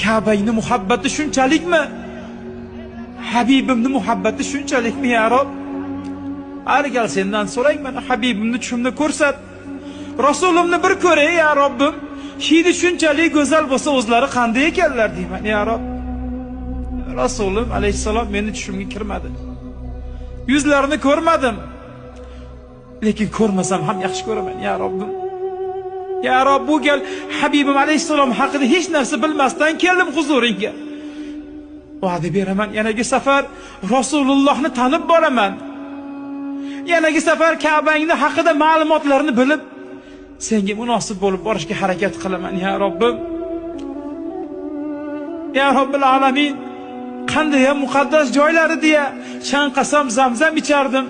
Ka'bangni muhabbati shunchalikmi? Habibimni muhabbati shunchalikmi ya Rob? Har gal sendan so'rayman, Habibimni tushimda ko'rsat. Rasulimni bir ko'ray ya Robbim. Hidi shunchalik go'zal bo'lsa, o'zlari qanday ekanlar deyman ya Rob. Rasulim alayhissalom meni tushimga kirmadi. Yuzlarini ko'rmadim. Lekin ko'rmasam ham yaxshi ko'raman ya Robbim. Ya Rob, bu gal Habibim alayhissalom haqida hech narsa bilmasdan keldim huzuringga. Va'da beraman, yanagi safar Rasulullohni tanib boraman. Yanagi safar Ka'bangni haqida ma'lumotlarni bilib, senga munosib bo'lib borishga harakat qilaman ya Robbim. Ya Robbil alamin, qanday ham muqaddas joylari deya chanqasam zamzam ichardim.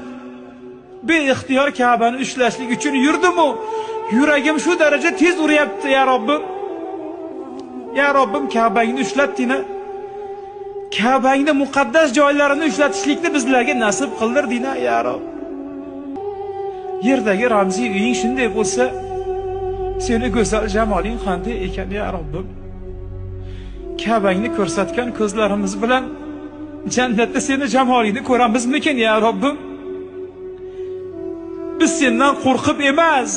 Beixtiyor Ka'bani ushlashlik uchun yurdim-u, yuragim shu daraja tez uryapti ya Robbim. Ya Robbim, Ka'bangni ushlatding-a. Ka'bangni muqaddas joylarini ushlatishlikni bizlarga nasib qildirding-a ya Rob. Yerdagi ramziy uying shunday bo'lsa, seni go'zal jamoling qanday ekan ya Robbim. Ka'bangni ko'rsatgan ko'zlarimiz bilan jannatda seni jamolingni ko'ramizmikin ya Robbim? Biz sendan qo'rqib emas,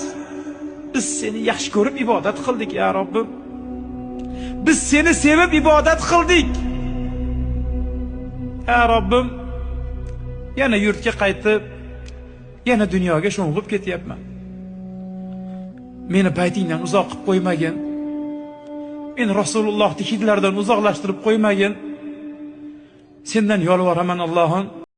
biz seni yaxshi ko'rib ibodat qildik ya Robbim. Biz seni sevib ibodat qildik. Ya Robbim, yana yurtga qaytib, yana dunyoga sho'ng'ib ketyapman. Meni baytingdan uzoq qilib qo'ymagin. Meni Rasulullohning hidlaridan uzoqlashtirib qo'ymagin. Sendan yolvoraman Allohim.